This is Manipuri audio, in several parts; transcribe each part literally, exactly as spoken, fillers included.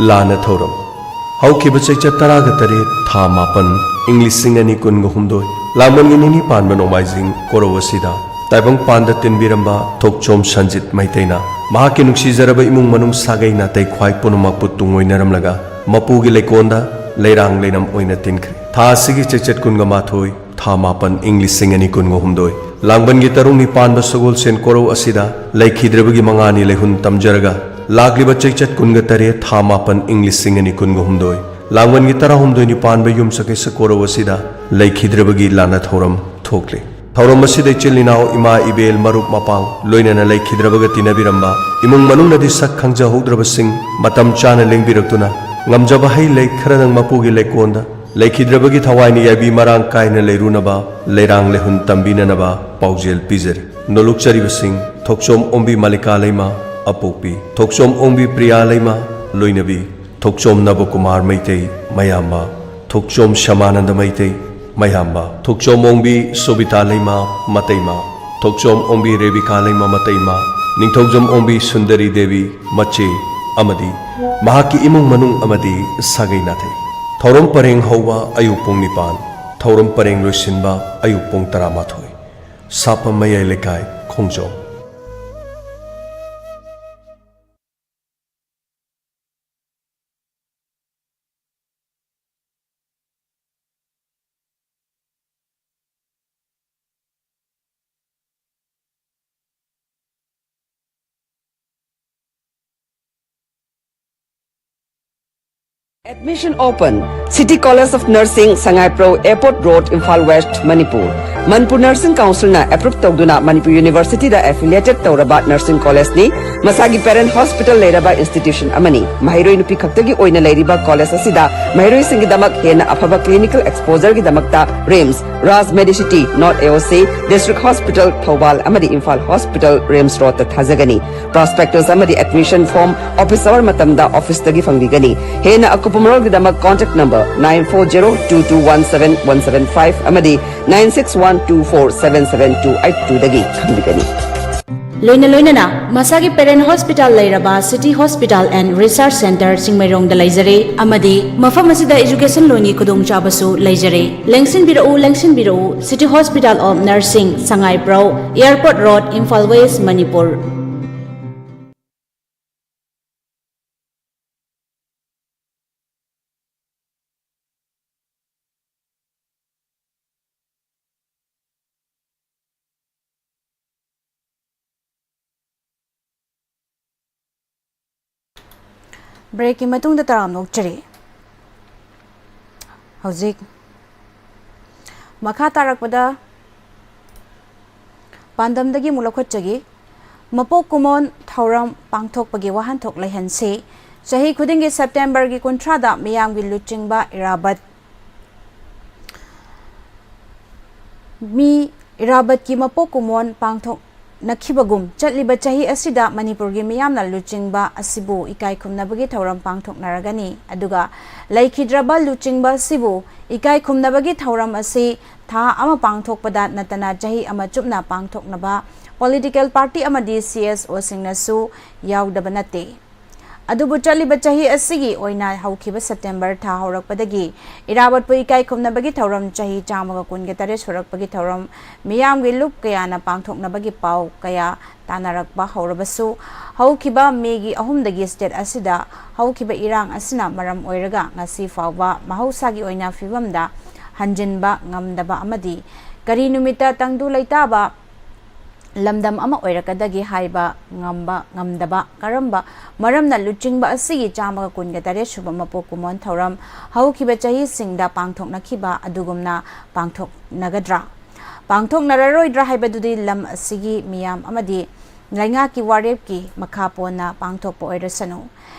ꯂꯥꯟꯅ ꯊꯧꯔꯝ꯫ ꯍꯧꯈꯤꯕ ꯆꯩꯆꯠ ꯇꯔꯥꯒ ꯇꯔꯦꯠ, ꯊꯥ ꯃꯥꯄꯟ, ꯏꯪ ꯂꯤꯁꯤꯡ ꯑꯅꯤ ꯀꯨꯟꯒ ꯍꯨꯝꯗꯣꯏ, ꯂꯥꯡꯕꯟꯒꯤ ꯅꯤꯅꯤ ꯄꯥꯟꯕ ꯅꯣꯡꯃꯥꯏꯖꯤꯡ ꯀꯣꯔꯧ ꯑꯁꯤꯗ ꯇꯥꯏꯕꯪ ꯄꯥꯟꯗ ꯇꯤꯟꯕꯤꯔꯝꯕ ꯊꯣꯛꯆꯣꯝ ꯁꯟꯖꯤꯠ ꯃꯩꯇꯩꯅ ꯃꯍꯥꯛꯀꯤ ꯅꯨꯡꯁꯤꯖꯔꯕ ꯏꯃꯨꯡ ꯃꯅꯨꯡ ꯁꯥꯒꯩ ꯅꯥꯇꯩ ꯈ꯭ꯋꯥꯏ ꯄꯨꯝꯅꯃꯛꯄꯨ ꯇꯨꯡꯑꯣꯏꯅꯔꯝꯂꯒ ꯃꯄꯨꯒꯤ ꯂꯩꯀꯣꯜꯗ ꯂꯩꯔꯥꯡ ꯂꯩꯔꯝ ꯑꯣꯏꯅ ꯇꯤꯟꯈ꯭ꯔꯦ꯫ ꯊꯥ ꯑꯁꯤꯒꯤ ꯆꯩꯆꯠ ꯀꯨꯟꯒ ꯃꯥꯊꯣꯏ, ꯊꯥ ꯃꯥꯄꯟ, ꯏꯪ ꯂꯤꯁꯤꯡ ꯑꯅꯤ ꯀꯨꯟꯒ ꯍꯨꯝꯗꯣꯏ, ꯂꯥꯡꯕꯟꯒꯤ ꯇꯔꯨꯡꯅꯤ ꯄꯥꯟꯕ ꯁꯒꯣꯜꯁꯦꯟ ꯀꯣꯔꯧ ꯑꯁꯤꯗ ꯂꯩꯈꯤꯗ꯭ꯔꯕꯒꯤ ꯃꯉꯥꯅꯤ ꯂꯩꯍꯨꯟ ꯇꯝꯖꯔꯒ, ꯂꯥꯛꯂꯤꯕ ꯆꯩꯆꯠ ꯀꯨꯟꯒ ꯇꯔꯦꯠ, ꯊꯥ ꯃꯥꯄꯟ, ꯏꯪ ꯂꯤꯁꯤꯡ ꯑꯅꯤ ꯀꯨꯟꯒ ꯍꯨꯝꯗꯣꯏ, ꯂꯥꯡꯕꯟꯒꯤ ꯇꯔꯥꯍꯨꯝꯗꯣꯏꯅꯤ ꯄꯥꯟꯕ ꯌꯨꯝꯁꯀꯩꯁ ꯀꯣꯔꯧ ꯑꯁꯤꯗ ꯂꯩꯈꯤꯗ꯭ꯔꯕꯒꯤ ꯂꯥꯟꯅ ꯊꯧꯔꯝ ꯊꯣꯛꯂꯤ꯫ ꯊꯧꯔꯝ ꯑꯁꯤꯗ ꯏꯆꯤꯜ ꯏꯅꯥꯎ, ꯏꯃꯥ ꯏꯕꯦꯜ, ꯃꯔꯨꯞ ꯃꯄꯥꯡ, ꯂꯣꯏꯅꯅ ꯂꯩꯈꯤꯗ꯭ꯔꯕꯒ ꯇꯤꯟꯅꯕꯤꯔꯝꯕ ꯏꯃꯨꯡ ꯃꯅꯨꯡꯅꯗꯤ ꯁꯛ ꯈꯪꯖꯍꯧꯗ꯭ꯔꯕꯁꯤꯡ ꯃꯇꯝ ꯆꯥꯅ ꯂꯦꯡꯕꯤꯔꯛꯇꯨꯅ, ꯉꯝꯖꯕ ꯍꯩ ꯂꯩ ꯈꯔꯗꯪ ꯃꯄꯨꯒꯤ ꯂꯩꯀꯣꯜꯗ ꯂꯩꯈꯤꯗ꯭ꯔꯕꯒꯤ ꯊꯋꯥꯏꯅ ꯌꯥꯏꯕꯤ ꯃꯔꯥꯡ ꯀꯥꯏꯅ ꯂꯩꯔꯨꯅꯕ, ꯂꯩꯔꯥꯡ ꯂꯩꯍꯨꯟ ꯇꯝꯕꯤꯅꯅꯕ ꯄꯥꯎꯖꯦꯜ ꯄꯤꯖꯔꯤ꯫ ꯅꯣꯂꯨꯛꯆꯔꯤꯕꯁꯤꯡ: ꯊꯣꯛꯆꯣꯝ ꯑꯣꯡꯕꯤ ꯃꯂꯤꯀꯥ ꯂꯩꯃ, ꯑꯄꯣꯛꯄꯤ, ꯊꯣꯛꯆꯣꯝ ꯑꯣꯡꯕꯤ ꯄ꯭ꯔꯤꯌꯥ ꯂꯩꯃ, ꯂꯣꯏꯅꯕꯤ, ꯊꯣꯛꯆꯣꯝ ꯅꯕꯀꯨꯃꯥꯔ ꯃꯩꯇꯩ, ꯃꯌꯥꯝꯕ, ꯊꯣꯛꯆꯣꯝ ꯁ꯭ꯌꯥꯃꯥꯅꯟꯗ ꯃꯩꯇꯩ, ꯃꯌꯥꯝꯕ, ꯊꯣꯛꯆꯣꯝ ꯑꯣꯡꯕꯤ ꯁꯣꯕꯤꯇꯥ ꯂꯩꯃ, ꯃꯇꯩꯃ, ꯊꯣꯛꯆꯣꯝ ꯑꯣꯡꯕꯤ ꯔꯦꯕꯤꯀꯥ ꯂꯩꯃ, ꯃꯇꯩꯃ, ꯅꯤꯡꯊꯧꯖꯝ ꯑꯣꯡꯕꯤ ꯁꯨꯟꯗꯔꯤ ꯗꯦꯕꯤ, ꯃꯆꯦ, ꯑꯃꯗꯤ ꯃꯍꯥꯛꯀꯤ ꯏꯃꯨꯡ ꯃꯅꯨꯡ ꯑꯃꯗꯤ ꯁꯥꯒꯩ ꯅꯥꯇꯩ꯫ ꯊꯧꯔꯝ ꯄꯔꯦꯡ ꯍꯧꯕ ꯑꯌꯨꯛ ꯄꯨꯡ ꯅꯤꯄꯥꯟ꯫ ꯊꯧꯔꯝ ꯄꯔꯦꯡ ꯂꯣꯏꯁꯤꯟꯕ ꯑꯌꯨꯛ ꯄꯨꯡ ꯇꯔꯥꯃꯥꯊꯣꯏ꯫ ꯁꯥꯄꯝ ꯃꯌꯥꯏ ꯂꯩꯀꯥꯏ, ꯈꯣꯡꯖꯣꯝ꯫ Admission open. City College of Nursing, Sangaipro Airport Road, Imphal West, Manipur. Manipur Nursing Council ꯅ approve ꯇꯧꯗꯨꯅ Manipur University ꯗ affiliated ꯇꯧꯔꯕ nursing college ꯅꯤ꯫ ꯃꯁꯥꯒꯤ parent hospital ꯂꯩꯔꯕ institution ꯑꯃꯅꯤ꯫ ꯃꯍꯩꯔꯣꯏ ꯅꯨꯄꯤ ꯈꯛꯇꯒꯤ ꯑꯣꯏꯅ ꯂꯩꯔꯤꯕ college ꯑꯁꯤꯗ ꯃꯍꯩꯔꯣꯏꯁꯤꯡꯒꯤꯗꯃꯛ ꯍꯦꯟꯅ ꯑꯐꯕ clinical exposure ꯒꯤꯗꯃꯛꯇ RIMS, Raj Medicity, North A O C, District Hospital, Thoubal ꯑꯃꯗꯤ ꯏꯝꯐꯥꯜ Hospital, RIMS Road ꯇ ꯊꯥꯖꯒꯅꯤ꯫ Prospectus ꯑꯃꯗꯤ admission form office hour ꯃꯇꯝꯗ office ꯇꯒꯤ ꯐꯪꯕꯤꯒꯅꯤ꯫ ꯍꯦꯟꯅ ꯑꯀꯨꯞꯄ ꯃꯔꯣꯜꯒꯤꯗꯃꯛ contact number nine four zero two two one seven one seven five ꯑꯃꯗꯤ nine six one two four seven seven two eight two ꯗꯒꯤ ꯈꯪꯕꯤꯒꯅꯤ꯫ ꯂꯣꯏꯅ ꯂꯣꯏꯅꯅ ꯃꯁꯥꯒꯤ parent hospital ꯂꯩꯔꯕ City Hospital and Research Centre ꯆꯤꯡꯃꯩꯔꯣꯡꯗ ꯂꯩꯖꯔꯦ ꯑꯃꯗꯤ ꯃꯐꯝ ꯑꯁꯤꯗ education loanꯒꯤ ꯈꯨꯗꯣꯡꯆꯥꯕꯁꯨ ꯂꯩꯖꯔꯦ꯫ ꯂꯦꯡꯁꯤꯟꯕꯤꯔꯛꯎ, ꯂꯦꯡꯁꯤꯟꯕꯤꯔꯛꯎ, City Hospital of Nursing, ꯁꯉꯥꯏꯄ꯭ꯔꯧ, Airport Road, Imphal West, Manipur. Breakꯀꯤ ꯃꯇꯨꯡꯗ ꯇꯔꯥꯝꯅ ꯑꯣꯛꯆꯔꯤ꯫ ꯍꯧꯖꯤꯛ ꯃꯈꯥ ꯇꯥꯔꯛꯄꯗ ꯄꯥꯟꯗꯝꯗꯒꯤ ꯑꯃꯨꯛ ꯂꯧꯈꯠꯆꯒꯦ꯫ ꯃꯄꯣꯛ ꯀꯨꯝꯑꯣꯟ ꯊꯧꯔꯝ ꯄꯥꯡꯊꯣꯛꯄꯒꯤ ꯋꯥꯍꯟꯊꯣꯛ ꯂꯩꯍꯟꯁꯤ꯫ ꯆꯍꯤ ꯈꯨꯗꯤꯡꯒꯤ Septemberꯒꯤ ꯀꯨꯟꯊ꯭ꯔꯥꯗ ꯃꯤꯌꯥꯝꯒꯤ ꯂꯨꯆꯤꯡꯕ ꯏꯔꯥꯕꯠ ꯃꯤ ꯏꯔꯥꯕꯠꯀꯤ ꯃꯄꯣꯛ ꯀꯨꯝꯑꯣꯟ ꯄꯥꯡꯊꯣꯛꯅꯈꯤꯕꯒꯨꯝ, ꯆꯠꯂꯤꯕ ꯆꯍꯤ ꯑꯁꯤꯗ ꯃꯅꯤꯄꯨꯔꯒꯤ ꯃꯤꯌꯥꯝꯅ ꯂꯨꯆꯤꯡꯕ ꯑꯁꯤꯕꯨ ꯏꯀꯥꯏ ꯈꯨꯝꯅꯕꯒꯤ ꯊꯧꯔꯝ ꯄꯥꯡꯊꯣꯛꯅꯔꯒꯅꯤ꯫ ꯑꯗꯨꯒ ꯂꯩꯈꯤꯗ꯭ꯔꯕ ꯂꯨꯆꯤꯡꯕ ꯑꯁꯤꯕꯨ ꯏꯀꯥꯏ ꯈꯨꯝꯅꯕꯒꯤ ꯊꯧꯔꯝ ꯑꯁꯤ ꯊꯥ ꯑꯃ ꯄꯥꯡꯊꯣꯛꯄꯗ ꯅꯠꯇꯅ ꯆꯍꯤ ꯑꯃ ꯆꯨꯞꯅ ꯄꯥꯡꯊꯣꯛꯅꯕ political party ꯑꯃꯗꯤ CSOꯁꯤꯡꯅꯁꯨ ꯌꯥꯎꯗꯕ ꯅꯠꯇꯦ꯫ ꯑꯗꯨꯕꯨ ꯆꯠꯂꯤꯕ ꯆꯍꯤ ꯑꯁꯤꯒꯤ ꯑꯣꯏꯅ ꯍꯧꯈꯤꯕ September ꯊꯥ ꯍꯧꯔꯛꯄꯗꯒꯤ ꯏꯔꯥꯕꯠꯄꯨ ꯏꯀꯥꯏ ꯈꯨꯝꯅꯕꯒꯤ ꯊꯧꯔꯝ ꯆꯍꯤ ꯆꯥꯝꯃꯒ ꯀꯨꯟꯒ ꯇꯔꯦꯠ ꯁꯨꯔꯛꯄꯒꯤ ꯊꯧꯔꯝ ꯃꯤꯌꯥꯝꯒꯤ ꯂꯨꯞ ꯀꯌꯥꯅ ꯄꯥꯡꯊꯣꯛꯅꯕꯒꯤ ꯄꯥꯎ ꯀꯌꯥ ꯇꯥꯟꯅꯔꯛꯄ ꯍꯧꯔꯕꯁꯨ, ꯍꯧꯈꯤꯕ Mayꯒꯤ ꯑꯍꯨꯝꯗꯒꯤ state ꯑꯁꯤꯗ ꯍꯧꯈꯤꯕ ꯏꯔꯥꯡ ꯑꯁꯤꯅ ꯃꯔꯝ ꯑꯣꯏꯔꯒ ꯉꯁꯤ ꯐꯥꯎꯕ ꯃꯍꯧꯁꯥꯒꯤ ꯑꯣꯏꯅ ꯐꯤꯕꯝꯗ ꯍꯟꯖꯤꯟꯕ ꯉꯝꯗꯕ ꯑꯃꯗꯤ ꯀꯔꯤ ꯅꯨꯃꯤꯠꯇ ꯇꯪꯗꯨ ꯂꯩꯇꯥꯕ ꯂꯝꯗꯝ ꯑꯃ ꯑꯣꯏꯔꯛꯀꯗꯒꯦ ꯍꯥꯏꯕ ꯉꯝꯕ ꯉꯝꯗꯕ ꯀꯔꯝꯕ ꯃꯔꯝꯅ ꯂꯨꯆꯤꯡꯕ ꯑꯁꯤꯒꯤ ꯆꯥꯝꯃꯒ ꯀꯨꯟꯒ ꯇꯔꯦꯠ ꯁꯨꯕ ꯃꯄꯣꯛ ꯀꯨꯝꯑꯣꯟ ꯊꯧꯔꯝ ꯍꯧꯈꯤꯕ ꯆꯍꯤꯁꯤꯡꯗ ꯄꯥꯡꯊꯣꯛꯅꯈꯤꯕ ꯑꯗꯨꯒꯨꯝꯅ ꯄꯥꯡꯊꯣꯛꯅꯒꯗ꯭ꯔꯥ, ꯄꯥꯡꯊꯣꯛꯅꯔꯔꯣꯏꯗ꯭ꯔꯥ ꯍꯥꯏꯕꯗꯨꯗꯤ ꯂꯝ ꯑꯁꯤꯒꯤ ꯃꯤꯌꯥꯝ ꯑꯃꯗꯤ ꯂꯩꯉꯥꯛꯀꯤ ꯋꯥꯔꯦꯞꯀꯤ ꯃꯈꯥ ꯄꯣꯟꯅ ꯄꯥꯡꯊꯣꯛꯄ ꯑꯣꯏꯔꯁꯅꯨ꯫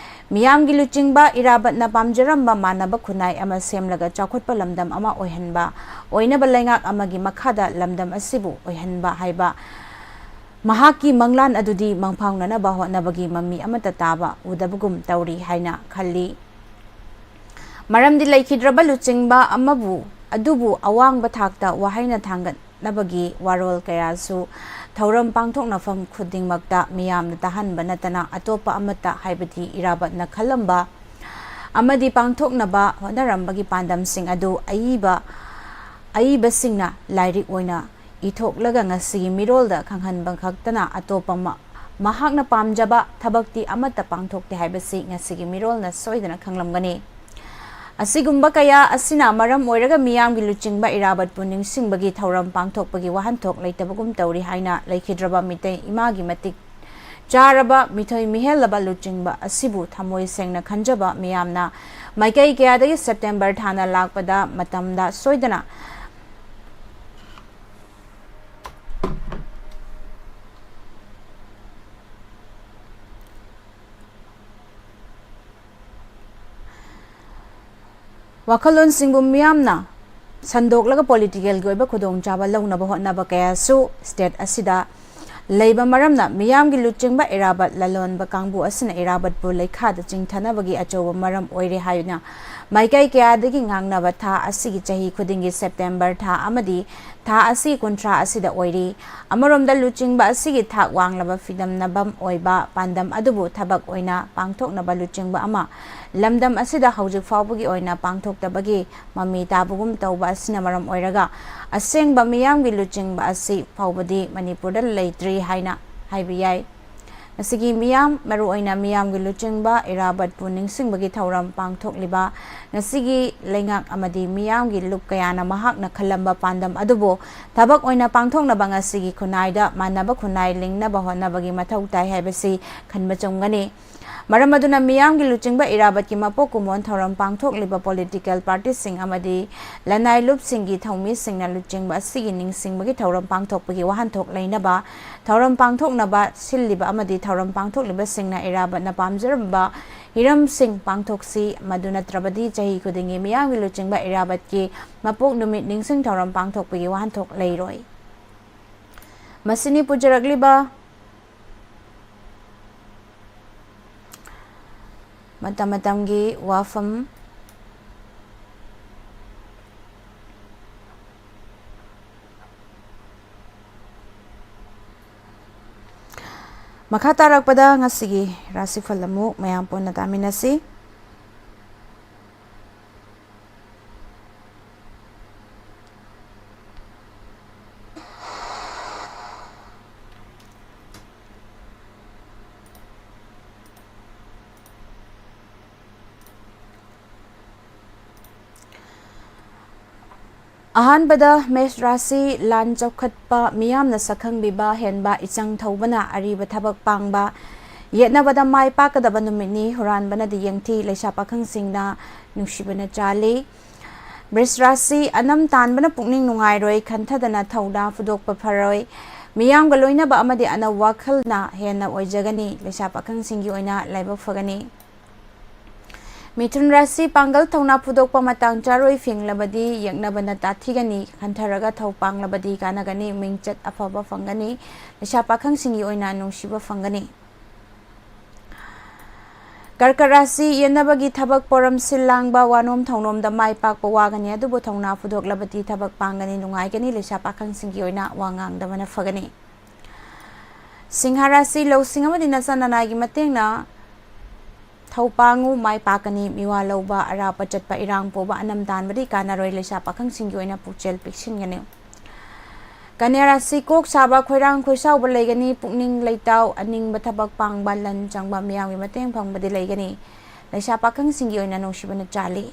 ꯃꯤꯌꯥꯝꯒꯤ ꯂꯨꯆꯤꯡꯕ ꯏꯔꯥꯕꯠꯅ ꯄꯥꯝꯖꯔꯝꯕ ꯃꯥꯟꯅꯕ ꯈꯨꯟꯅꯥꯏ ꯑꯃ ꯁꯦꯝꯂꯒ ꯆꯥꯎꯈꯠꯄ ꯂꯝꯗꯝ ꯑꯃ ꯑꯣꯏꯍꯟꯕ ꯑꯣꯏꯅꯕ ꯂꯩꯉꯥꯛ ꯑꯃꯒꯤ ꯃꯈꯥꯗ ꯂꯝꯗꯝ ꯑꯁꯤꯕꯨ ꯑꯣꯏꯍꯟꯕ ꯍꯥꯏꯕ ꯃꯍꯥꯛꯀꯤ ꯃꯪꯂꯥꯟ ꯑꯗꯨꯗꯤ ꯃꯪꯐꯥꯎꯅꯅꯕ ꯍꯣꯠꯅꯕꯒꯤ ꯃꯃꯤ ꯑꯃꯠꯇ ꯇꯥꯕ ꯎꯗꯕꯒꯨꯝ ꯇꯧꯔꯤ ꯍꯥꯏꯅ ꯈꯜꯂꯤ꯫ ꯃꯔꯝꯗꯤ ꯂꯩꯈꯤꯗ꯭ꯔꯕ ꯂꯨꯆꯤꯡꯕ ꯑꯃꯕꯨ, ꯑꯗꯨꯕꯨ ꯑꯋꯥꯡꯕ ꯊꯥꯛꯇ ꯋꯥꯍꯩꯅ ꯊꯥꯡꯒꯠꯅꯕꯒꯤ ꯋꯥꯔꯣꯜ ꯀꯌꯥꯁꯨ ꯊꯧꯔꯝ ꯄꯥꯡꯊꯣꯛꯅꯐꯝ ꯈꯨꯗꯤꯡꯃꯛꯇ ꯃꯤꯌꯥꯝꯅ ꯇꯥꯍꯟꯕ ꯅꯠꯇꯅ ꯑꯇꯣꯞꯄ ꯑꯃꯠꯇ, ꯍꯥꯏꯕꯗꯤ ꯏꯔꯥꯕꯠꯅ ꯈꯜꯂꯝꯕ ꯑꯃꯗꯤ ꯄꯥꯡꯊꯣꯛꯅꯕ ꯍꯣꯠꯅꯔꯝꯕꯒꯤ ꯄꯥꯟꯗꯝꯁꯤꯡ ꯑꯗꯨ ꯑꯏꯕ, ꯑꯏꯕꯁꯤꯡꯅ ꯂꯥꯏꯔꯤꯛ ꯑꯣꯏꯅ ꯏꯊꯣꯛꯂꯒ ꯉꯁꯤꯒꯤ ꯃꯤꯔꯣꯜꯗ ꯈꯪꯍꯟꯕ ꯈꯛꯇꯅ ꯑꯇꯣꯞꯄ ꯃ-, ꯃꯍꯥꯛꯅ ꯄꯥꯝꯖꯕ ꯊꯕꯛꯇꯤ ꯑꯃꯠꯇ ꯄꯥꯡꯊꯣꯛꯇꯦ ꯍꯥꯏꯕꯁꯤ ꯉꯁꯤꯒꯤ ꯃꯤꯔꯣꯜꯅ ꯁꯣꯏꯗꯅ ꯈꯪꯂꯝꯒꯅꯤ꯫ ꯑꯁꯤꯒꯨꯝꯕ ꯀꯌꯥ ꯑꯁꯤꯅ ꯃꯔꯝ ꯑꯣꯏꯔꯒ ꯃꯤꯌꯥꯝꯒꯤ ꯂꯨꯆꯤꯡꯕ ꯏꯔꯥꯕꯠꯄꯨ ꯅꯤꯡꯁꯤꯡꯕꯒꯤ ꯊꯧꯔꯝ ꯄꯥꯡꯊꯣꯛꯄꯒꯤ ꯋꯥꯍꯟꯊꯣꯛ ꯂꯩꯇꯕꯒꯨꯝ ꯇꯧꯔꯤ ꯍꯥꯏꯅ ꯂꯩꯈꯤꯗ꯭ꯔꯕ ꯃꯤꯇꯩ ꯏꯃꯥꯒꯤ ꯃꯇꯤꯛ ꯆꯥꯔꯕ ꯃꯤꯊꯣꯏ ꯃꯤꯍꯦꯜꯂꯕ ꯂꯨꯆꯤꯡꯕ ꯑꯁꯤꯕꯨ ꯊꯃꯣꯏ ꯁꯦꯡꯅ ꯈꯟꯖꯕ ꯃꯤꯌꯥꯝꯅ ꯃꯥꯏꯀꯩ ꯀꯌꯥꯗꯒꯤ ꯁꯦꯞꯇꯦꯝꯕꯔ ꯊꯥꯅ ꯂꯥꯛꯄꯗ ꯃꯇꯝꯗ ꯁꯣꯏꯗꯅ ꯋꯥꯈꯜꯂꯣꯟꯁꯤꯡꯕꯨ ꯃꯤꯌꯥꯝꯅ ꯁꯟꯗꯣꯛꯂꯒ ꯄꯣꯂꯤꯇꯤꯀꯦꯜꯒꯤ ꯑꯣꯏꯕ ꯈꯨꯗꯣꯡꯆꯥꯕ ꯂꯧꯅꯕ ꯍꯣꯠꯅꯕ ꯀꯌꯥꯁꯨ ꯁ꯭ꯇꯦꯠ ꯑꯁꯤꯗ ꯂꯩꯕ ꯃꯔꯝꯅ ꯃꯤꯌꯥꯝꯒꯤ ꯂꯨꯆꯤꯡꯕ ꯏꯔꯥꯕꯠ ꯂꯂꯣꯟꯕ ꯀꯥꯡꯕꯨ ꯑꯁꯤꯅ ꯏꯔꯥꯕꯠꯄꯨ ꯂꯩꯈꯥꯗ ꯆꯤꯡꯊꯅꯕꯒꯤ ꯑꯆꯧꯕ ꯃꯔꯝ ꯑꯣꯏꯔꯦ ꯍꯥꯏꯅ ꯃꯥꯏꯀꯩ ꯀꯌꯥꯗꯒꯤ ꯉꯥꯡꯅꯕ ꯊꯥ ꯑꯁꯤꯒꯤ ꯆꯍꯤ ꯈꯨꯗꯤꯡꯒꯤ ꯁꯦꯞꯇꯦꯝꯕꯔ ꯊꯥ ꯑꯃꯗꯤ ꯊꯥ ꯑꯁꯤ ꯀꯨꯟꯊ꯭ꯔꯥ ꯑꯁꯤꯗ ꯑꯣꯏꯔꯤ꯫ ꯑꯃꯔꯣꯝꯗ ꯂꯨꯆꯤꯡꯕ ꯑꯁꯤꯒꯤ ꯊꯥꯛ ꯋꯥꯡꯂꯕ ꯐꯤꯗꯝꯅꯐꯝ ꯑꯣꯏꯕ ꯄꯥꯟꯗꯝ ꯑꯗꯨꯕꯨ ꯊꯕꯛ ꯑꯣꯏꯅ ꯄꯥꯡꯊꯣꯛꯅꯕ ꯂꯨꯆꯤꯡꯕ ꯑꯃ ꯂꯝꯗꯝ ꯑꯁꯤꯗ ꯍꯧꯖꯤꯛ ꯐꯥꯎꯕꯒꯤ ꯑꯣꯏꯅ ꯄꯥꯡꯊꯣꯛꯇꯕꯒꯤ ꯃꯃꯤ ꯇꯥꯕꯒꯨꯝ ꯇꯧꯕ ꯑꯁꯤꯅ ꯃꯔꯝ ꯑꯣꯏꯔꯒ ꯑꯁꯦꯡꯕ ꯃꯤꯌꯥꯝꯒꯤ ꯂꯨꯆꯤꯡꯕ ꯑꯁꯤ ꯐꯥꯎꯕꯗꯤ ꯃꯅꯤꯄꯨꯔꯗ ꯂꯩꯇ꯭ꯔꯤ ꯍꯥꯏꯅ ꯍꯥꯏꯕ ꯌꯥꯏ꯫ ꯉꯁꯤꯒꯤ ꯃꯤꯌꯥꯝ, ꯃꯔꯨꯑꯣꯏꯅ ꯃꯤꯌꯥꯝꯒꯤ ꯂꯨꯆꯤꯡꯕ ꯏꯔꯥꯕꯠꯄꯨ ꯅꯤꯡꯁꯤꯡꯕꯒꯤ ꯊꯧꯔꯝ ꯄꯥꯡꯊꯣꯛꯂꯤꯕ ꯉꯁꯤꯒꯤ ꯂꯩꯉꯥꯛ ꯑꯃꯗꯤ ꯃꯤꯌꯥꯝꯒꯤ ꯂꯨꯞ ꯀꯌꯥꯅ ꯃꯍꯥꯛꯅ ꯈꯜꯂꯝꯕ ꯄꯥꯟꯗꯝ ꯑꯗꯨꯕꯨ ꯊꯕꯛ ꯑꯣꯏꯅ ꯄꯥꯡꯊꯣꯛꯅꯕ ꯉꯁꯤꯒꯤ ꯈꯨꯟꯅꯥꯏꯗ ꯃꯥꯟꯅꯕ ꯈꯨꯟꯅꯥꯏ ꯂꯤꯡꯅꯕ ꯍꯣꯠꯅꯕꯒꯤ ꯃꯊꯧ ꯇꯥꯏ ꯍꯥꯏꯕꯁꯤ ꯈꯟꯕ ꯆꯨꯝꯒꯅꯤ꯫ ꯃꯔꯝ ꯑꯗꯨꯅ ꯃꯤꯌꯥꯝꯒꯤ ꯂꯨꯆꯤꯡꯕ ꯏꯔꯥꯕꯠꯀꯤ ꯃꯄꯣꯛ ꯀꯨꯝꯑꯣꯟ ꯊꯧꯔꯝ ꯄꯥꯡꯊꯣꯛꯂꯤꯕ ꯄꯣꯂꯤꯇꯤꯀꯦꯜ ꯄꯥꯔꯇꯤꯁꯤꯡ ꯑꯃꯗꯤ ꯂꯅꯥꯏ ꯂꯨꯞꯁꯤꯡꯒꯤ ꯊꯧꯃꯤꯁꯤꯡꯅ ꯂꯨꯆꯤꯡꯕ ꯑꯁꯤꯒꯤ ꯅꯤꯡꯁꯤꯡꯕꯒꯤ ꯊꯧꯔꯝ ꯄꯥꯡꯊꯣꯛꯄꯒꯤ ꯋꯥꯍꯟꯊꯣꯛ ꯂꯩꯅꯕ, ꯊꯧꯔꯝ ꯄꯥꯡꯊꯣꯛꯅꯕ ꯁꯤꯜꯂꯤꯕ ꯑꯃꯗꯤ ꯊꯧꯔꯝ ꯄꯥꯡꯊꯣꯛꯂꯤꯕꯁꯤꯡꯅ ꯏꯔꯥꯕꯠꯅ ꯄꯥꯝꯖꯔꯝꯕ ꯍꯤꯔꯝꯁꯤꯡ ꯄꯥꯡꯊꯣꯛꯁꯤ, ꯃꯗꯨ ꯅꯠꯇ꯭ꯔꯕꯗꯤ ꯆꯍꯤ ꯈꯨꯗꯤꯡꯒꯤ ꯃꯤꯌꯥꯝꯒꯤ ꯂꯨꯆꯤꯡꯕ ꯏꯔꯥꯕꯠꯀꯤ ꯃꯄꯣꯛ ꯅꯨꯃꯤꯠ ꯅꯤꯡꯁꯤꯡ ꯊꯧꯔꯝ ꯄꯥꯡꯊꯣꯛꯄꯒꯤ ꯋꯥꯍꯟꯊꯣꯛ ꯂꯩꯔꯣꯏ꯫ ꯃꯁꯤꯅꯤ ꯄꯨꯖꯔꯛꯂꯤꯕ ꯃꯇꯝ ꯃꯇꯝꯒꯤ ꯋꯥꯐꯝ꯫ ꯃꯈꯥ ꯇꯥꯔꯛꯄꯗ ꯉꯁꯤꯒꯤ ꯔꯥꯁꯤꯐꯜ ꯑꯃꯨꯛ ꯃꯌꯥꯝ ꯄꯨꯟꯅ ꯇꯥꯃꯤꯟꯅꯁꯤ꯫ ꯑꯍꯥꯟꯕꯗ ꯃꯦꯁ ꯔꯥꯁꯤ, ꯂꯥꯟ ꯆꯥꯎꯈꯠꯄ, ꯃꯤꯌꯥꯝꯅ ꯁꯛꯈꯪꯕꯤꯕ ꯍꯦꯟꯕ, ꯏꯆꯪ ꯊꯧꯕꯅ ꯑꯔꯤꯕ ꯊꯕꯛ ꯄꯥꯡꯕ, ꯌꯦꯠꯅꯕꯗ ꯃꯥꯏ ꯄꯥꯛꯀꯗꯕ ꯅꯨꯃꯤꯠꯅꯤ, ꯍꯨꯔꯥꯟꯕꯅꯗꯤ ꯌꯦꯡꯊꯤ, ꯂꯩꯁꯥ ꯄꯥꯈꯪꯁꯤꯡꯅ ꯅꯨꯡꯁꯤꯕꯅ ꯆꯥꯜꯂꯤ꯫ ꯕ꯭ꯔꯤꯖ ꯔꯥꯁꯤ, ꯑꯅꯝ ꯇꯥꯟꯕꯅ ꯄꯨꯛꯅꯤꯡ ꯅꯨꯡꯉꯥꯏꯔꯣꯏ, ꯈꯟꯊꯗꯅ ꯊꯧꯅꯥ ꯐꯨꯗꯣꯛꯄ ꯐꯔꯣꯏ, ꯃꯤꯌꯥꯝꯒ ꯂꯣꯏꯅꯕ ꯑꯃꯗꯤ ꯑꯅꯧ ꯋꯥꯈꯜꯅ ꯍꯦꯟꯅ ꯑꯣꯏꯖꯒꯅꯤ, ꯂꯩꯁꯥ ꯄꯥꯈꯪꯁꯤꯡꯒꯤ ꯑꯣꯏꯅ ꯂꯥꯏꯕꯛ ꯐꯒꯅꯤ꯫ ꯃꯤꯊꯨꯟ ꯔꯥꯁꯤ, ꯄꯥꯡꯒꯜ ꯊꯧꯅꯥ ꯐꯨꯗꯣꯛꯄ ꯃꯇꯥꯡ ꯆꯥꯔꯣꯏ, ꯐꯤꯡꯂꯕꯗꯤ ꯌꯦꯛꯅꯕꯅ ꯇꯥꯊꯤꯒꯅꯤ, ꯈꯟꯊꯔꯒ ꯊꯧ ꯄꯥꯡꯂꯕꯗꯤ ꯀꯥꯟꯅꯒꯅꯤ, ꯃꯤꯡꯆꯠ ꯑꯐꯕ ꯐꯪꯒꯅꯤ, ꯂꯩꯁꯥ ꯄꯥꯈꯪꯁꯤꯡꯒꯤ ꯑꯣꯏꯅ ꯅꯨꯡꯁꯤꯕ ꯐꯪꯒꯅꯤ꯫ ꯀꯔꯀꯠ ꯔꯥꯁꯤ, ꯌꯦꯟꯅꯕꯒꯤ ꯊꯕꯛ ꯄꯣꯔꯝ ꯁꯤꯜ ꯂꯥꯡꯕ, ꯋꯥꯅꯣꯝ ꯊꯧꯅꯣꯝꯗ ꯃꯥꯏ ꯄꯥꯛꯄ ꯋꯥꯒꯅꯤ, ꯑꯗꯨꯕꯨ ꯊꯧꯅꯥ ꯐꯨꯗꯣꯛꯂꯕꯗꯤ ꯊꯕꯛ ꯄꯥꯡꯒꯅꯤ, ꯅꯨꯡꯉꯥꯏꯒꯅꯤ, ꯂꯩꯁꯥ ꯄꯥꯈꯪꯁꯤꯡꯒꯤ ꯑꯣꯏꯅ ꯋꯥ ꯉꯥꯡꯗꯕꯅ ꯐꯒꯅꯤ꯫ ꯁꯤꯡꯍ ꯔꯥꯁꯤ, ꯂꯧꯁꯤꯡ ꯑꯃꯗꯤ ꯅꯆꯥ ꯅꯅꯥꯏꯒꯤ ꯃꯇꯦꯡꯅ ꯊꯧ ꯄꯥꯡꯉꯨ, ꯃꯥꯏ ꯄꯥꯛꯀꯅꯤ, ꯃꯤꯋꯥ ꯂꯧꯕ, ꯑꯔꯥꯞꯄ ꯆꯠꯄ, ꯏꯔꯥꯡ ꯄꯨꯕ, ꯑꯅꯝ ꯇꯥꯟꯕꯗꯤ ꯀꯥꯟꯅꯔꯣꯏ, ꯂꯩꯁꯥ ꯄꯥꯈꯪꯁꯤꯡꯒꯤ ꯑꯣꯏꯅ ꯄꯨꯛꯆꯦꯜ ꯄꯤꯛꯁꯤꯟꯒꯅꯤ꯫ ꯀꯟꯌꯥ ꯔꯥꯁꯤ, ꯀꯣꯛ ꯁꯥꯕ, ꯈꯣꯏꯔꯥꯡ ꯈꯣꯏꯁꯥꯎꯕ ꯂꯩꯒꯅꯤ, ꯄꯨꯛꯅꯤꯡ ꯂꯩꯇꯥꯎ, ꯑꯅꯤꯡꯕ ꯊꯕꯛ ꯄꯥꯡꯕ, ꯂꯟ ꯆꯪꯕ, ꯃꯤꯌꯥꯝꯒꯤ ꯃꯇꯦꯡ ꯐꯪꯕꯗꯤ ꯂꯩꯒꯅꯤ, ꯂꯩꯁꯥ ꯄꯥꯈꯪꯁꯤꯡꯒꯤ ꯑꯣꯏꯅ ꯅꯨꯡꯁꯤꯕꯅ ꯆꯥꯜꯂꯤ꯫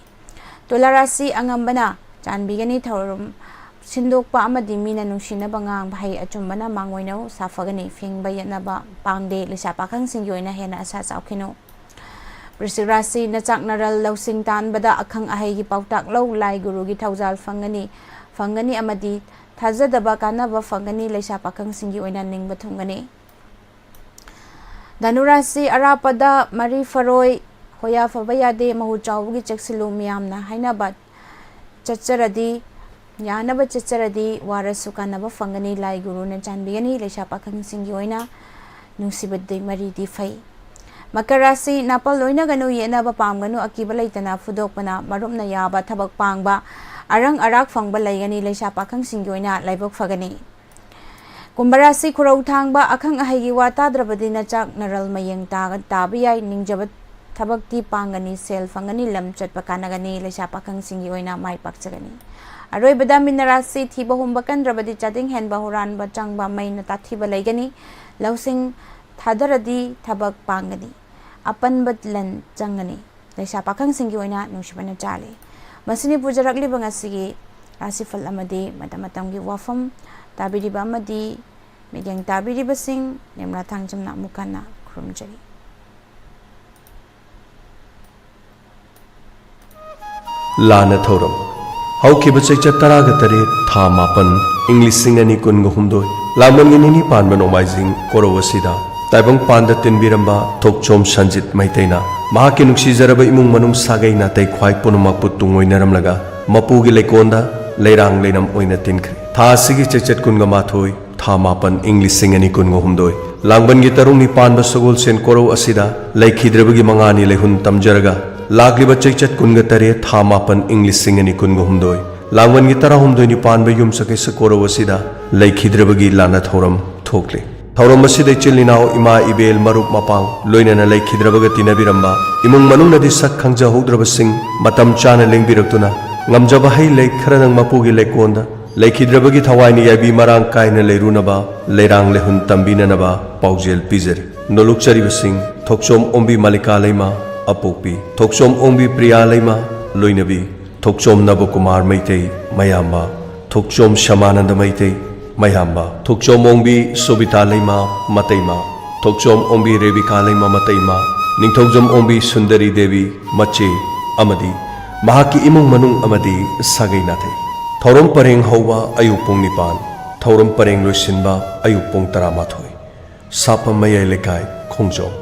ꯇꯨꯂꯥ ꯔꯥꯁꯤ, ꯑꯉꯝꯕꯅ ꯆꯥꯟꯕꯤꯒꯅꯤ, ꯊꯧꯔꯝ ꯁꯤꯟꯗꯣꯛꯄ ꯑꯃꯗꯤ ꯃꯤꯅ ꯅꯨꯡꯁꯤꯅꯕ ꯉꯥꯡꯕ ꯍꯩ ꯑꯆꯨꯝꯕꯅ ꯃꯥꯡꯑꯣꯏꯅꯧ ꯁꯥꯐꯒꯅꯤ, ꯐꯤꯡꯕ ꯌꯦꯠꯅꯕ ꯄꯥꯡꯗꯦ, ꯂꯩꯁꯥ ꯄꯥꯈꯪꯁꯤꯡꯒꯤ ꯑꯣꯏꯅ ꯍꯦꯟꯅ ꯑꯁꯥ ꯆꯥꯎꯈꯤꯅꯨ꯫ ꯕ꯭ꯔꯤꯁꯤꯛ ꯔꯥꯁꯤ, ꯅꯆꯥꯛ ꯅꯔꯜ ꯂꯧꯁꯤꯡ ꯇꯥꯟꯕꯗ ꯑꯈꯪ ꯑꯍꯩꯒꯤ ꯄꯥꯎꯇꯥꯛ ꯂꯧ, ꯂꯥꯏ ꯒꯨꯔꯨꯒꯤ ꯊꯧꯖꯥꯜ ꯐꯪꯒꯅꯤ, ꯐꯪꯒꯅꯤ ꯑꯃꯗꯤ ꯊꯥꯖꯗꯕ ꯀꯥꯟꯅꯕ ꯐꯪꯒꯅꯤ, ꯂꯩꯁꯥ ꯄꯥꯈꯪꯁꯤꯡꯒꯤ ꯑꯣꯏꯅ ꯅꯤꯡꯕ ꯊꯨꯡꯒꯅꯤ꯫ ꯙꯅꯨ ꯔꯥꯁꯤ, ꯑꯔꯥꯞꯄꯗ ꯃꯔꯤ ꯐꯔꯣꯏ, ꯍꯣꯌꯥ ꯐꯕ ꯌꯥꯗꯦ, ꯃꯍꯨ ꯆꯥꯎꯕꯒꯤ ꯆꯦꯛꯁꯤꯜꯂꯨ, ꯃꯤꯌꯥꯝꯅ ꯍꯥꯏꯅꯕ ꯆꯠꯆꯔꯗꯤ, ꯌꯥꯅꯕ ꯆꯠꯆꯔꯗꯤ ꯋꯥꯔꯁꯨ ꯀꯥꯟꯅꯕ ꯐꯪꯒꯅꯤ, ꯂꯥꯏ ꯒꯨꯔꯨꯅ ꯆꯥꯟꯕꯤꯒꯅꯤ, ꯂꯩꯁꯥ ꯄꯥꯈꯪꯁꯤꯡꯒꯤ ꯑꯣꯏꯅ ꯅꯨꯡꯁꯤꯕꯗꯤ ꯃꯔꯤꯗꯤ ꯐꯩ꯫ ꯃꯀꯔ ꯔꯥꯁꯤ, ꯅꯥꯄꯜ ꯂꯣꯏꯅꯒꯅꯨ, ꯌꯦꯠꯅꯕ ꯄꯥꯝꯒꯅꯨ, ꯑꯀꯤꯕ ꯂꯩꯇꯅ ꯐꯨꯗꯣꯛꯄꯅ ꯃꯔꯨꯞꯅ ꯌꯥꯕ ꯊꯕꯛ ꯄꯥꯡꯕ, ꯑꯔꯪ ꯑꯔꯥꯛ ꯐꯪꯕ ꯂꯩꯒꯅꯤ, ꯂꯩꯁꯥ ꯄꯥꯈꯪꯁꯤꯡꯒꯤ ꯑꯣꯏꯅ ꯂꯥꯏꯕꯛ ꯐꯒꯅꯤ꯫ ꯀꯨꯝꯚ ꯔꯥꯁꯤ ꯈꯨꯔꯧ ꯊꯥꯡꯕ꯫ ꯑꯈꯪ ꯑꯍꯩꯒꯤ ꯋꯥ ꯇꯥꯗ꯭ꯔꯕꯗꯤ ꯅꯆꯥꯛ ꯅꯔꯜ ꯃꯌꯦꯡ ꯇꯥꯒ-, ꯇꯥꯕ ꯌꯥꯏ꯫ ꯅꯤꯡꯖꯕ ꯊꯕꯛꯇꯤ ꯄꯥꯡꯒꯅꯤ, ꯁꯦꯜ ꯐꯪꯒꯅꯤ, ꯂꯝ ꯆꯠꯄ ꯀꯥꯟꯅꯒꯅꯤ꯫ ꯂꯩꯁꯥ ꯄꯥꯈꯪꯁꯤꯡꯒꯤ ꯑꯣꯏꯅ ꯃꯥꯏ ꯄꯥꯛꯆꯒꯅꯤ꯫ ꯑꯔꯣꯏꯕꯗ ꯃꯤꯅ ꯔꯥꯁꯤ ꯊꯤꯕ ꯍꯨꯝꯕ ꯀꯟꯗ꯭ꯔꯕꯗꯤ ꯆꯥꯗꯤꯡ ꯍꯦꯟꯕ, ꯍꯨꯔꯥꯟꯕ ꯆꯪꯕ, ꯃꯩꯅ ꯇꯥꯊꯤꯕ ꯂꯩꯒꯅꯤ꯫ ꯂꯧꯁꯤꯡ ꯊꯥꯗꯔꯗꯤ ꯊꯕꯛ ꯄꯥꯡꯒꯅꯤ꯫ ꯑꯄꯟꯕ ꯂꯟ ꯆꯪꯒꯅꯤ꯫ ꯂꯩꯁꯥ ꯄꯥꯈꯪꯁꯤꯡꯒꯤ ꯑꯣꯏꯅ ꯅꯨꯡꯁꯤꯕꯅ ꯆꯥꯜꯂꯤ꯫ ꯃꯁꯤꯅꯤ ꯄꯨꯖꯔꯛꯂꯤꯕ ꯉꯁꯤꯒꯤ ꯔꯥꯁꯤꯐꯜ ꯑꯃꯗꯤ ꯃꯇꯝ ꯃꯇꯝꯒꯤ ꯋꯥꯐꯝ꯫ ꯇꯥꯕꯤꯔꯤꯕ ꯑꯃꯗꯤ ꯃꯤꯠꯌꯦꯡ ꯇꯥꯕꯤꯔꯤꯕꯁꯤꯡ ꯅꯤꯔꯃꯂꯥ ꯊꯥꯡꯖꯝꯅ ꯑꯃꯨꯛ ꯍꯟꯅ ꯈꯨꯔꯨꯝꯖꯔꯤ꯫ ꯂꯥꯟꯅ ꯊꯧꯔꯝ꯫ ꯍꯧꯈꯤꯕ ꯆꯩꯆꯠ ꯇꯔꯥꯒ ꯇꯔꯦꯠ, ꯊꯥ ꯃꯥꯄꯟ, ꯏꯪ ꯂꯤꯁꯤꯡ ꯑꯅꯤ ꯀꯨꯟꯒ ꯍꯨꯝꯗꯣꯏ, ꯂꯥꯡꯕꯟꯒꯤ ꯅꯤꯅꯤ ꯄꯥꯟꯕ ꯅꯣꯡꯃꯥꯏꯖꯤꯡ ꯀꯣꯔꯧ ꯑꯁꯤꯗ ꯇꯥꯏꯕꯪ ꯄꯥꯟꯗ ꯇꯤꯟꯕꯤꯔꯝꯕ ꯊꯣꯛꯆꯣꯝ ꯁꯟꯖꯤꯠ ꯃꯩꯇꯩꯅ ꯃꯍꯥꯛꯀꯤ ꯅꯨꯡꯁꯤꯖꯔꯕ ꯏꯃꯨꯡ ꯃꯅꯨꯡ ꯁꯥꯒꯩ ꯅꯥꯇꯩ ꯈ꯭ꯋꯥꯏ ꯄꯨꯝꯅꯃꯛꯄꯨ ꯇꯨꯡꯑꯣꯏꯅꯔꯝꯂꯒ ꯃꯄꯨꯒꯤ ꯂꯩꯀꯣꯟꯗ ꯂꯩꯔꯥꯡ ꯂꯩꯅꯝ ꯑꯣꯏꯅ ꯇꯤꯟꯈ꯭ꯔꯦ꯫ ꯊꯥ ꯑꯁꯤꯒꯤ ꯆꯩꯆꯠ ꯀꯨꯟꯒ ꯃꯥꯊꯣꯏ, ꯊꯥ ꯃꯥꯄꯟ, ꯏꯪ ꯂꯤꯁꯤꯡ ꯑꯅꯤ ꯀꯨꯟꯒ ꯍꯨꯝꯗꯣꯏ, ꯂꯥꯡꯕꯟꯒꯤ ꯇꯔꯨꯡꯅꯤ ꯄꯥꯟꯕ ꯁꯒꯣꯜꯁꯦꯟ ꯀꯣꯔꯧ ꯑꯁꯤꯗ ꯂꯩꯈꯤꯗ꯭ꯔꯕꯒꯤ ꯃꯉꯥꯅꯤ ꯂꯩꯍꯨꯟ ꯇꯝꯖꯔꯒ, ꯂꯥꯛꯂꯤꯕ ꯆꯩꯆꯠ ꯀꯨꯟꯒ ꯇꯔꯦꯠ, ꯊꯥ ꯃꯥꯄꯟ, ꯏꯪ ꯂꯤꯁꯤꯡ ꯑꯅꯤ ꯀꯨꯟꯒ ꯍꯨꯝꯗꯣꯏ, ꯂꯥꯡꯕꯟꯒꯤ ꯇꯔꯥꯍꯨꯝꯗꯣꯏꯅꯤ ꯄꯥꯟꯕ ꯌꯨꯝꯁꯀꯩꯁ ꯀꯣꯔꯧ ꯑꯁꯤꯗ ꯂꯩꯈꯤꯗ꯭ꯔꯕꯒꯤ ꯂꯥꯟꯅ ꯊꯧꯔꯝ ꯊꯣꯛꯂꯤ꯫ ꯊꯧꯔꯝ ꯑꯁꯤꯗ ꯏꯆꯤꯜ ꯏꯅꯥꯎ, ꯏꯃꯥ ꯏꯕꯦꯜ, ꯃꯔꯨꯞ ꯃꯄꯥꯡ, ꯂꯣꯏꯅꯅ ꯂꯩꯈꯤꯗ꯭ꯔꯕꯒ ꯇꯤꯟꯅꯕꯤꯔꯝꯕ, ꯏꯃꯨꯡ ꯃꯅꯨꯡꯅꯗꯤ ꯁꯛ ꯈꯪꯖꯍꯧꯗ꯭ꯔꯕꯁꯤꯡ ꯃꯇꯝ ꯆꯥꯅ ꯂꯦꯡꯕꯤꯔꯛꯇꯨꯅ, ꯉꯝꯖꯕ ꯍꯩ ꯂꯩ ꯈꯔꯗꯪ ꯃꯄꯨꯒꯤ ꯂꯩꯀꯣꯟꯗ ꯂꯩꯈꯤꯗ꯭ꯔꯕꯒꯤ ꯊꯋꯥꯏꯅ ꯌꯥꯏꯕꯤ ꯃꯔꯥꯡ ꯀꯥꯏꯅ ꯂꯩꯔꯨꯅꯕ, ꯂꯩꯔꯥꯡ ꯂꯩꯍꯨꯟ ꯇꯝꯕꯤꯅꯅꯕ ꯄꯥꯎꯖꯦꯜ ꯄꯤꯖꯔꯤ꯫ ꯅꯣꯂꯨꯛꯆꯔꯤꯕꯁꯤꯡ: ꯊꯣꯛꯆꯣꯝ ꯑꯣꯡꯕꯤ ꯃꯜꯂꯤꯀꯥ ꯂꯩꯃ, ꯑꯄꯣꯛꯄꯤ, ꯊꯣꯛꯆꯣꯝ ꯑꯣꯡꯕꯤ ꯄ꯭ꯔꯤꯌꯥ ꯂꯩꯃ, ꯂꯣꯏꯅꯕꯤ, ꯊꯣꯛꯆꯣꯝ ꯅꯕꯀꯨꯃꯥꯔ ꯃꯩꯇꯩ, ꯃꯌꯥꯝꯕ, ꯊꯣꯛꯆꯣꯝ ꯁ꯭ꯌꯥꯃꯥꯅꯟꯗ ꯃꯩꯇꯩ, ꯃꯌꯥꯝꯕ, ꯊꯣꯛꯆꯣꯝ ꯑꯣꯡꯕꯤ ꯁꯣꯕꯤꯇꯥ ꯂꯩꯃ, ꯃꯇꯩꯃ, ꯊꯣꯛꯆꯣꯝ ꯑꯣꯡꯕꯤ ꯔꯦꯕꯤꯀꯥ ꯂꯩꯃ, ꯃꯇꯩꯃ, ꯅꯤꯡꯊꯧꯖꯝ ꯑꯣꯡꯕꯤ ꯁꯨꯟꯗꯔꯤ ꯗꯦꯕꯤ, ꯃꯆꯦ, ꯑꯃꯗꯤ ꯃꯍꯥꯛꯀꯤ ꯏꯃꯨꯡ ꯃꯅꯨꯡ ꯑꯃꯗꯤ ꯁꯥꯒꯩ ꯅꯥꯇꯩ꯫ ꯊꯧꯔꯝ ꯄꯔꯦꯡ ꯍꯧꯕ ꯑꯌꯨꯛ ꯄꯨꯡ ꯅꯤꯄꯥꯟ, ꯊꯧꯔꯝ ꯄꯔꯦꯡ ꯂꯣꯏꯁꯤꯟꯕ ꯑꯌꯨꯛ ꯄꯨꯡ ꯇꯔꯥꯃꯥꯊꯣꯏ꯫ ꯁꯥꯄꯝ ꯃꯌꯥꯏ ꯂꯩꯀꯥꯏ, ꯈꯣꯡꯖꯣꯝ꯫